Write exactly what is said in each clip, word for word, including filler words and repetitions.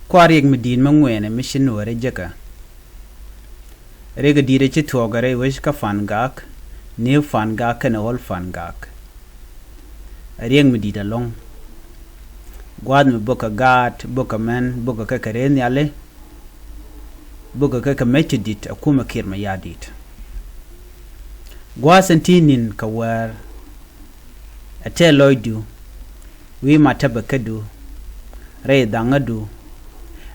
Kua riɛk mi di̱i̱t mi ŋuɛɛnɛ mi ci Nuääri jekä. Riɛk di̱i̱t ɛ ci thuɔɔkɛ rɛy wec kä Fangak, New Fangak kɛnɛ Old Fangak. Ɛ riɛk mi di̱i̱t ɛlɔ̱ŋ. Gua̱a̱th mi bökɛ gaat, bökɛ män, bökɛ kɛ kɛ rɛy nhiali, bökɛ kɛ kɛ mec ti di̱t ɛ kumɛ Kiir Mayardit. Gua̱a̱th ɛn ti ni̱n kɛ wäär. Ɛ tɛɛ lɔcdu, wi̱i̱ ma tɛpɛ kädu, rɛy dhaŋädu,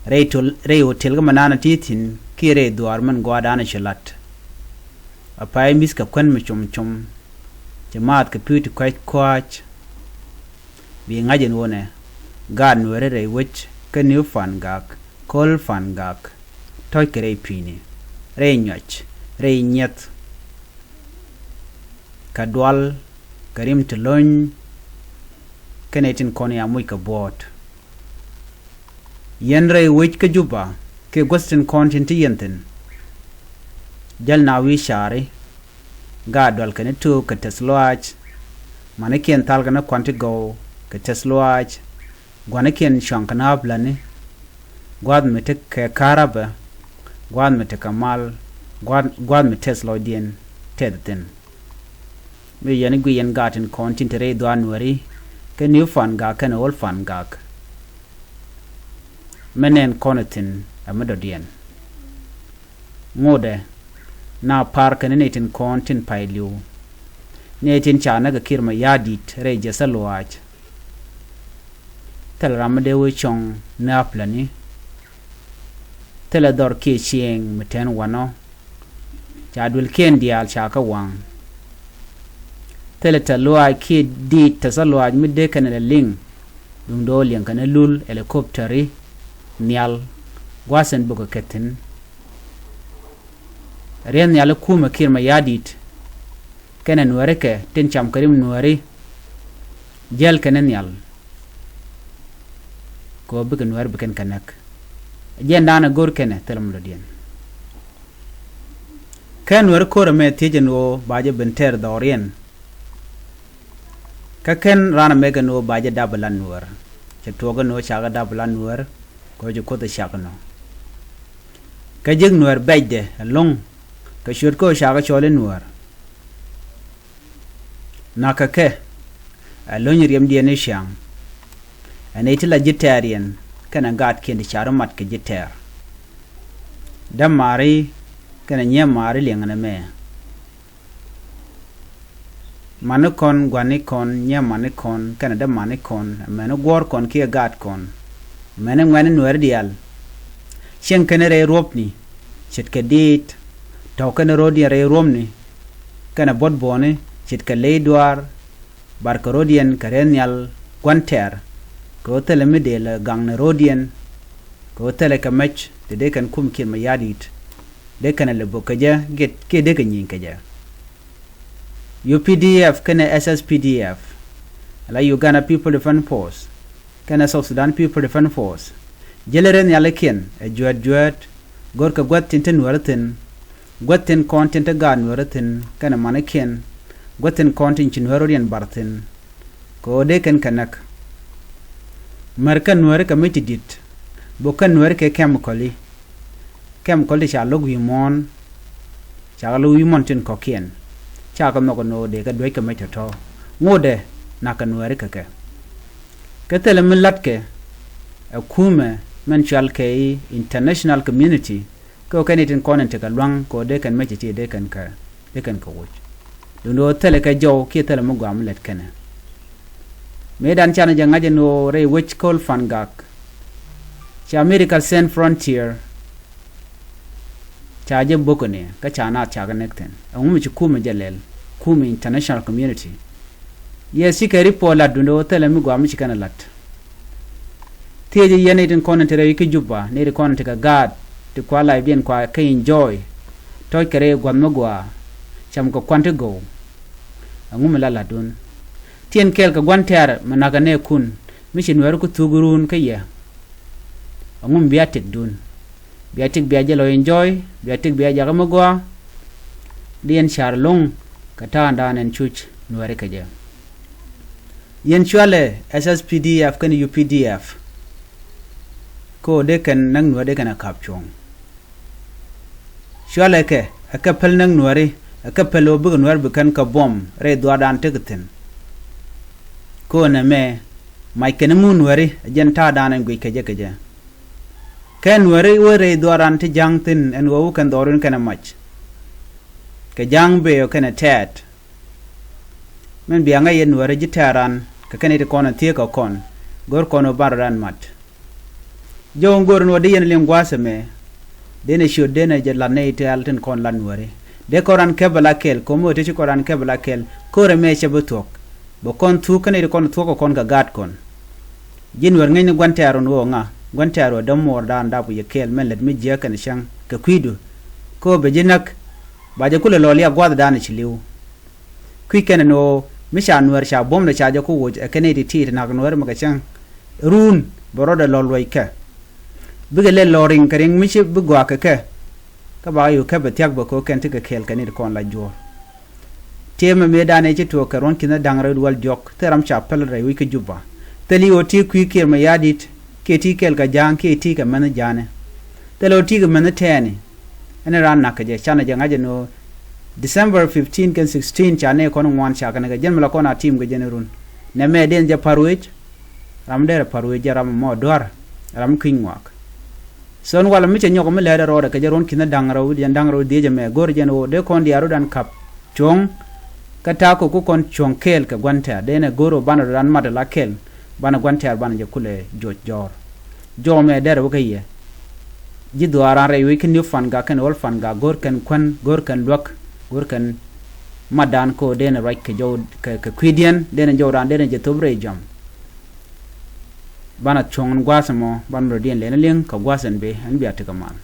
rɛy tol, rɛy hotel kä mɛ nanɛ ti thi̱n kiɛ rɛy dhuaar mɛn gua̱a̱r danɛ ci la̱t. Ɛ pay mi̱th kɛ kuän mi com com, ci maath kɛ pi̱w ti kua̱c kua̱c. Bi ŋa̱c ɛn ɣöö nɛ gaat Nuääri rɛy wec kä New Fangak, Old Fangak, tɔ̱c kɛ rɛy pi̱i̱ni, rɛy nyuac, rɛy nyieth. Kɛ dual, kɛ rim ti lo̱ny, kɛnɛ tin kɔn ya moc kɛ buɔ̱ɔ̱t. Yɛn rɛy wec kä Juba, kiɛ guäth tin kɔn tin ti yɛn thi̱n. Jäl na wi̱i̱ caari, gaat dual kɛn i̱ to̱o̱k kɛ tɛth lɔaac, manikiɛn thal kɛn i̱ kuan ti gɔw kɛ tɛth lɔaac, guanikiɛn cuaŋ kɛn i̱ aplani, gua̱a̱th mi tekɛ ka̱rabɛ, gua̱a̱th mi tekɛ mal, gua̱a̱th, gua̱a̱th mi tɛth lɔcdiɛn tɛth thi̱n. Mi yɛn i̱ guic yɛn gaat tin kɔn tin te rɛy dhuaar Nuääri, kä New Fangak kɛnɛ Old Fangak. Mɛ nɛn kɔn ɛ thi̱n ɛ mi dɔ̱diɛn. Ŋotdɛ, na pa̱r kɛn ni tin kɔn tin pay li̱w. Ni tin ca näk kɛ Kiir Mayardit rɛy jiɛth ɛ lɔaac. Thilɛ ram mi dee wee cɔŋ ni aplani. Thilɛ dhɔr kiɛ cieŋ mi tɛn wanɔ. Ca duëlkiɛn diaal ca kä waŋ. Thilɛ tɛth lɔaac kiɛ diit tɛth lɔaac mi dee kɛn ɛ lɛ liŋ. Duŋ do̱o̱ liɛŋ kɛn ɛ lul, helicopteri, nhial, gua̱a̱th ɛn bukɛ kɛ thi̱n. Riɛth nhial i̱ kumɛ Kiir Mayardit kɛnɛ Nuääri kɛ tin cam kɛ rim Nuääri. Jäl kɛn i̱ nhial. Kɛ ɣöö bikɛ Nuääri bi kɛn kɛ näk. Jiɛn da̱a̱n ɛ go̱r kɛnɛ thilɛ mi dɔ̱diɛn. Kä Nuääri ko̱r ɛmɛ thiec ɛn ɣöö ba jɛ ben tɛɛr dhɔriɛn. Kä kɛn raan ɛmɛ kɛn ɣöö ba jɛ dap ɛ la Nuäär. Cɛ tuɔɔk ɛn ɣöö cakɛ dap ɛ la Nuäär, kɛ ɣöö ci Kuoth ɛ cak ɛnɔ. Kä ji̱k Nuäär bɛcdɛ ɛlɔ̱ŋ, kɛ ciöt kä ɣöö cakɛ cɔl i̱ Nuäär. Nakä kɛ, ɛ lo̱ny riɛmdiɛn i̱ ciaŋ. Ɛ nɛy ti la ji̱ tɛɛriɛn, kɛnɛ gaatkiɛn ti ca rɔ mat kɛ ji̱ tɛɛr. Dämaari, kɛnɛ nyimaari liɛŋɛ nɛmɛ. Manikɔn, gua̱nikɔn, nyimanikɔn, kɛnɛ dämanikɔn, amäni guɔ̱ɔ̱rkɔn kiɛ gaatkɔn. Amäni ŋuɛ̈tni Nuääri diaal. Cieŋ kɛn rɛy ruɔ̱pni, ce̱tkɛ diit, tɔ̱w kɛn ro̱diɛn rɛy ruɔ̱pni, kɛnɛ buɔ̱t buɔ̱ɔ̱ni, ce̱tkɛ ley duaar, barkɛ ro̱diɛn kɛ rɛy nhial gua̱n tɛɛr, kɛ ɣöö thilɛ mi dëël ɛ gaŋni ro̱diɛn, kɛ ɣöö thilɛ kɛ mec, ti dee kɛn kum Kiir Mayardit, dee kɛn ɛ lɛ bök kɛ jɛ, kiɛ, kiɛ dee kɛ nyieny kɛ jɛ. U P D F kɛnɛ S S P D F, ala Uganda People Defense Force, kɛnɛ South Sudan People Defense Force. Jälɛ rɛy nhialikiɛn ɛ juɛt juɛt, go̱rkɛ guäth tin te Nuäär thi̱n, guäth tin kɔn tin te gaat Nuäär thi̱n, kɛnɛ manikiɛn, guäth tin kɔn tin ci Nuäär ro̱diɛn bar thi̱n. Kɛ ɣöö dee kɛn kɛ näk. Mär kɛn Nuääri kɛ mi ti di̱t, bok kɛn Nuääri kɛ kɛmikɔli. Kɛmikɔl ti ca lo̱k wi̱i̱ muɔ̱ɔ̱n, ca kɛ lo̱k wi̱i̱ muɔ̱ɔ̱n tin kɔ̱kiɛn. Ca kɛ nhɔk ɛn ɣöö dee kɛ duäc kɛ mec tɔ̱tɔ̱. Ŋotdɛ, nakä Nuääri kɛ kɛ. Kä thilɛ mi la̱tkɛ ɛ kumɛ mɛn cual kɛ i̱ international community. Kɛ ɣöö kɛn i̱ tin kɔn in tekɛ lua̱ŋ kɛ ɣöö dee kɛn mec ti dee kɛn kɛ, dee kɛn kɛ woc. Duundɛ ɣöö thilɛ kɛ jɔw kiɛ thilɛ mi gɔaa mi lät kɛnɛ. Mëëdan canɛ jɛ ŋa̱c ɛn ɣöö rɛy wec kä Old Fangak, ca Medical Sans Frontier, ca jɛ bo̱kɛ ni kä ca naath ca kɛ näk thi̱n. Ɛŋu mi ci kumɛ jɛ lɛl, kumɛ international community? Yɛ cikɛ report lat duundɛ ɣöö thilɛ mi gɔaa mi ci kɛn ɛ lat. Thiecɛ yɛn i̱ tin kɔn in te rɛy kä Juba, ni ti kɔn in tekɛ gaat, ti kua life diɛn kua kɛ enjoy. Tɔ̱c kɛ rɛy gua̱th mi gɔaa, cam kɛ kuan ti gɔw. Ɛŋu mi la la̱tdun? Tiɛn kɛɛl kɛ gua̱n tɛ̈r mi na̱kɛ nɛɛkun, mi ci Nuääri ku thuk run kä yɛ. Ɛŋu mi bia tëkdun? Bia tëk bia jɛ lɔ enjoy, bia tëk bia jakä mi gɔaa. Di yɛn ca̱r lo̱ŋ kɛ ta̱a̱ŋdan ɛn cuc Nuääri kɛ jɛ. Yɛn cualɛ S S P D F kɛnɛ U P D F. Kɛ ɣöö dee kɛn näk nuääri dee kɛn ɛ ka̱p cuɔ̱ŋ. Cualɛ kɛ ɛ kɛ päl näk nuääri, ɛ kɛ päl ɣöö bikɛ nuäär bi kɛn kɛ buɔ̱m rɛy dhuaardan tekɛ thi̱n. Kɛ ɣöö nɛmɛ mac kɛn muk nuääri ɛ jɛn ta̱a̱dan ɛn guic kɛ jɛ kɛ jɛ. Kɛ nuääri wä rɛy dhuaardan ti ja̱ŋ thi̱n ɛn ɣöö wä kɛn dhɔrin kɛn ɛ mac. Kɛ ja̱ŋ bëë ɔ kɛn ɛ tɛɛt. Min bia ŋäc yɛ nuääri ji̱ tɛ̈ran kɛ kɛn i̱ ti kɔn ɛ thiee kɛ kɔn, go̱r kɔn ɛ ban rɔ̱dan mat. Jɔw in go̱r in wä di yɛn liŋ gua̱a̱th ɛmɛ. Dee nɛ ciöt dee nɛ jɛ lat nɛ i̱ tɛ̈l tin kɔn lat nuääri. Dee kɔn ran kɛp bɛ la kɛl, ko̱mi wä ti ci kɔn ran kɛp bɛ la kɛl, ko̱r ɛmɛ cɛ bi thuɔ̱k. Bɛ kɔn thuk kɛn i̱ ti kɔn thuɔ̱k kɛ kɔn kɛ gaat kɔn. Ji̱ nuäär ŋäcni gua̱n tɛ̈r wun ɣöö ŋa, gua̱n tɛ̈r wä däm muɔɔr daan dap wi̱i̱ yɛ kɛɛl mɛn lät mi jiääk kɛn cäŋ kɛ kui̱du. Kɛ ɣöö bɛ ji̱ näk, ba jɛ kulɛ lɔl ya gua̱a̱th daan ci li̱w. Kui̱ kɛn ɛn ɣöö mi ca nuäär ca buɔ̱mdɛ ca jɛ ku woc ɛ kɛn i̱ ti ti̱i̱t nak nuäär mi kɛ cäŋ. Run bɛ rɔɔdɛ lɔl luɔc kɛ. Bikɛ lɛ lɔl riŋ kɛ riŋ mi ci bi gɔaa kɛ kɛ. Kä ba ɣä yo̱o̱ kɛ bɛ thia̱k bɛ ko̱ kɛn ti kɛ kɛɛl kɛn i̱ ti kɔn la juɔ̱ɔ̱r. Tiɛmɛ mëëdan ëë ci tuɔɔk kɛ ruɔ̱n ki̱n da̱ŋ rɛw dual diɔ̱k thil ram ca päl rɛy wi̱c kä Juba. Thil i̱ ɣöö ti kui̱ Kiir Mayardit kiɛ ti kɛl kɛ ja̱a̱ŋ kiɛ ti kɛ mänh ja̱a̱nɛ. Thil ɣöö ti kɛ mänh tɛɛni. Ɛn raan nak kɛ jɛ canɛ jɛ ŋa̱c ɛn ɣöö December fifteen kɛn sixteen ca nɛy kɔn ŋuan ca kɛn kɛ jɛn mi la kɔn a tim kɛ jɛn run. Nɛmɛ dee jɛ pa̱r wec. Ram derɛ pa̱r wec jɛ ram mɔ dua̱r. Ram kui̱ny ŋuak. Thon walɛ mi cɛ nyɔk mi lɛɛt ɛ rɔɔdɛ kɛ jɛ ruɔ̱n ki̱n da̱ŋ rɛw wi̱c jɛn da̱ŋ rɛw dhiec ɛmɛ go̱r jɛn ɣöö dee kɔn diaar rɔ̱dan ka̱p cuɔ̱ŋ. Kä ta̱a̱ kok ku kɔn cuɔ̱ŋ kɛɛl kɛ gua̱n tɛ̈r dee nɛ go̱r ɣöö banɛ rɔ̱dan mat ɛ la kɛl. Banɛ gua̱n tɛ̈r banɛ jɛ kulɛ joc jɔ̱ɔ̱r. Jɔw ɛmɛ derɛ wä kä yɛ. Ji̱ dhuaaran rɛy wec kä New Fangak kɛn Old Fangak go̱r kɛn kuän go̱r kɛn luäk go̱r kɛn matdan ko̱ dee nɛ ruac kɛ jɔw kɛ kui̱diɛn dee nɛ jɔwdan dee nɛ jɛ thop rɛy jɔam. Banɛ cuɔ̱ŋ in gua̱a̱th ɛmɔ banɛ rɔ diɛn lɛn liŋ kɛ gua̱a̱th ɛn bëë ɛn bia tekɛ mal.